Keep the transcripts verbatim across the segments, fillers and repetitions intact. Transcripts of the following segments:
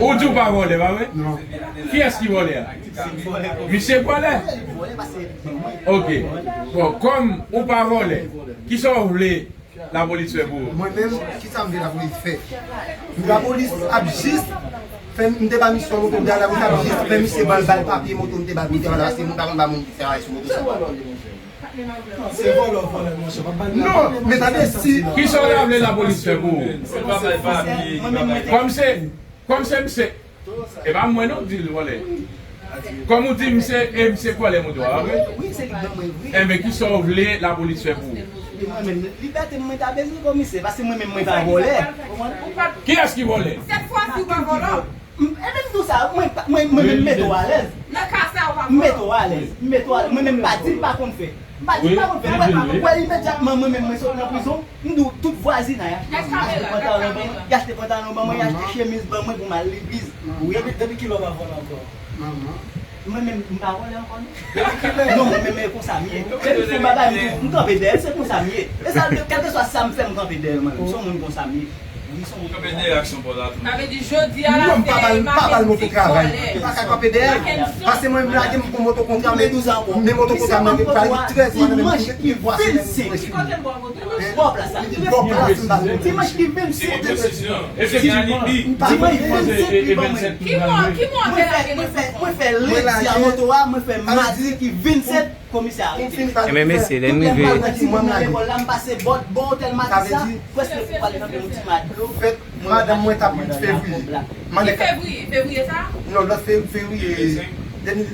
Ou di w pa vòlè, pa vre? Kiyès ki vòlè a? Misye k vòlè? Ok. Bon, kòm ou pa vòlè, kisa w vle lapolis fè pou ou? Mwen menm, kisa m vle lapolis fè? Lapolis ap jis fè, m te ba misye yon moto, lapolis ap jis fè misye ban l, ba l papye moto m te ba l pou l te vòlè, paske moun pa konn ba moun ki travay sou moto sa. Non, men tande si. Kisa w ta vle lapolis fè pou ou? Kòm se, kòm se misye, e pa mwen non k di l vòlè. Kòm ou di misye, e misye k vòlè moto a, pa vre? Enben, kisa w vle lapolis fè pou ou? Mwen menm, libète m mwen ta bezwen komisè, paske mwen menm mwen pa vòlè. Kiyès ki vòlè? Sèt fwa si w pa vòlè. M- E menm tou sa, mwen, pa- mwen, mwen menm mete w alèz. Nan ka sa, ou pa M mete w alèz. M mete w alèz. Mwen menm m pa di m pa konn fè. M pa di m pa konn fè. Ou wè, ou wè imedyatman mwen menm mwen sot nan prizon, m di w tout vwazinay achte pantalon ban mwen, y achte pantalon ban mwen, y achte chemiz ban mwen pou m al legliz. Depi, depi kilè w pa vòlè ankò? Mwen menm m pa vòlè ankò non. Non, mwen menm e konsa m ye. Depi fè bagay m, m kanpe dèyè l, se konsa m ye. E sa, kèlkeswa sa m fè, m kanpe dèyè l mwen menm. Se yon moun konsa m ye. Wi, se yon moun konsa m ye. Sa vle di jodi a la, non, m pa ba l, m pa ba l moto travay. M pa ka kanpe dèyè l. Paske mwen m lage m pou moto kontra, men, men moto kontra mwen gen pral trèz mwa nan menm ki vwa semenn. Bò plas la. Bò plas m ba l. Dimanch ki vennsenk. Dimanch vennsenk li ban mwen. Ki mwa, ki mwa w te lage nan moto a? Mwen fè, mwen fè, mwen fè lendi a moto a, mwen fè madi ki vennsenk komisè arete m. Enben mesye, lè n rive. Tout lè m pral nan lekòl la, m pase bò, bò otèl Matisa, prèske pou al kanpe yon ti matlo. Fèt madanm mwen t ap uit fevriye. Ki fevriye? Fevriye sa? Non, lòt fe- fevriye. Vennsenk. De mil,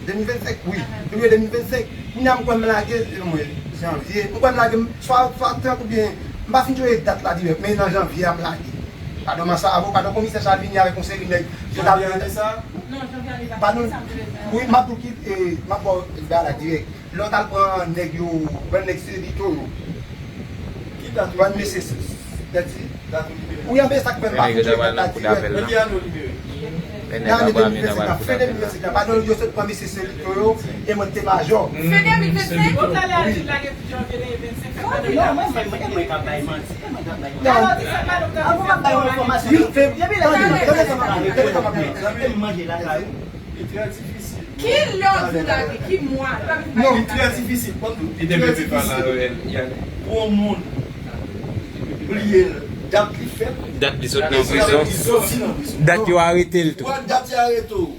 de mil vennsenk, wi. Fevriye de mil vennsenk. Kounye a m kwè m lage, mwen, janvye. M kwè m lage m swa, swa trant oubyen, m pa fin sonje dat la dirèk, men nan janvye a m lage. Pandan sa, pandan komisè sa vini avèk yon seri nèg, yo t ap Janvye ane sa? Non, janvye ane sa. Wi, m ap di w ki, e, m ap ba w bagay la dirèk. Lè w t al pran nèg yo, pran nèg Selito yo. Ki dat ou libere? Pran mesye Selito. Dat ou libere? Wi, anben sa k fè m pa fin sonje dat la dirèk. Nan ki ane w libere? Nan ane de mil vennsenk la, fen de mil vennsenk la, pandan yo sot pran mesye Selito yo, e mwen te majò. Fen de mil vennsenk? Wi. Non, mwen, mwen, mwen, mwen ka bay manti, mwen ka bay manti. Non. Avan m ap bay yon enfòmasyon. Wi, fè, tande, tande sa m ap di, tande sa m ap di. Mwen manje lakay ou. Li trè difisil. Ki lè w di w lage? Ki mwa? Non, li trè difisil. Ban m di w, li trè difisil pou yon moun bliye dat li fèt, dat li sot nan prizon, li soti nan prizon. Dat yo arete l tou. Wè dat yo arete w,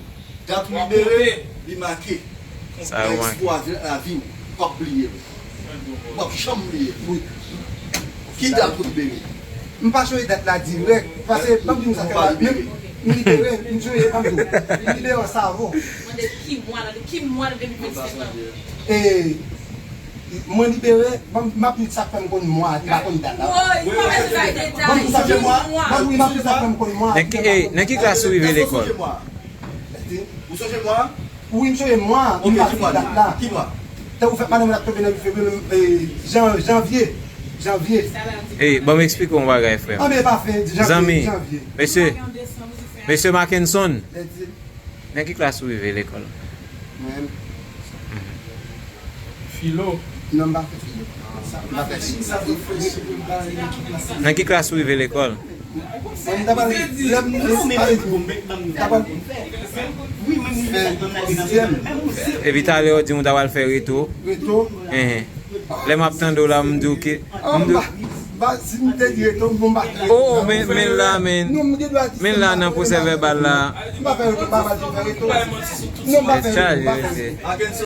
dat ou libere, li make. Sa yo make. Pou espwa lavi w, w p ap bliye l. W p ap janm bliye l. Wi. Ki dat ou libere? M pa sonje dat la dirèk, paske m ap di nou sa fè, m libere, m sonje, m ap di w, m libere an Savo. Mande ki mwa nan, ki mwa nan de mil vennsenk lan? E, mwen libere, m ap di w sa k fè m konn mwa, m pa konn dat la. Woy, ou pa bezwen bay detay. Ki mwa? Ban m di w sa k fè m konn mwa. Nan ki, e, nan ki klas ou rive lekòl? Ou sonje mwa? Wi, m sonje mwa, m pa di dat la. Ki mwa? Tankou fèt madanm mwen ap tonbe nan uit fevriye, e, jan- janvye. Janvye. Ey, ban m eksplike w yon bagay, frè m. Anben, pa fen janvye, janvye. Mesye, mesye Mackenson, nan ki klas ou rive lekòl? Mwen. Filo. Non, m pa fè filo. M pa fè filo. Nan ki klas ou rive lekòl? Mwen, m ta pral, lè m, m ta pral fè dizyèm. Epi talè ou di m ou ta pral fè reto. Reto. Enhen. Lè m ap tande w la, m di w ke, m di w, ba, si m te di reto, bon, m pa. Oh, men, men la, men. Non, m gen dwa di men la, nan pwosè vèbal la. M pa fè reto, m pa pral fè reto. Non, m pa fè reto, m pa fè reto.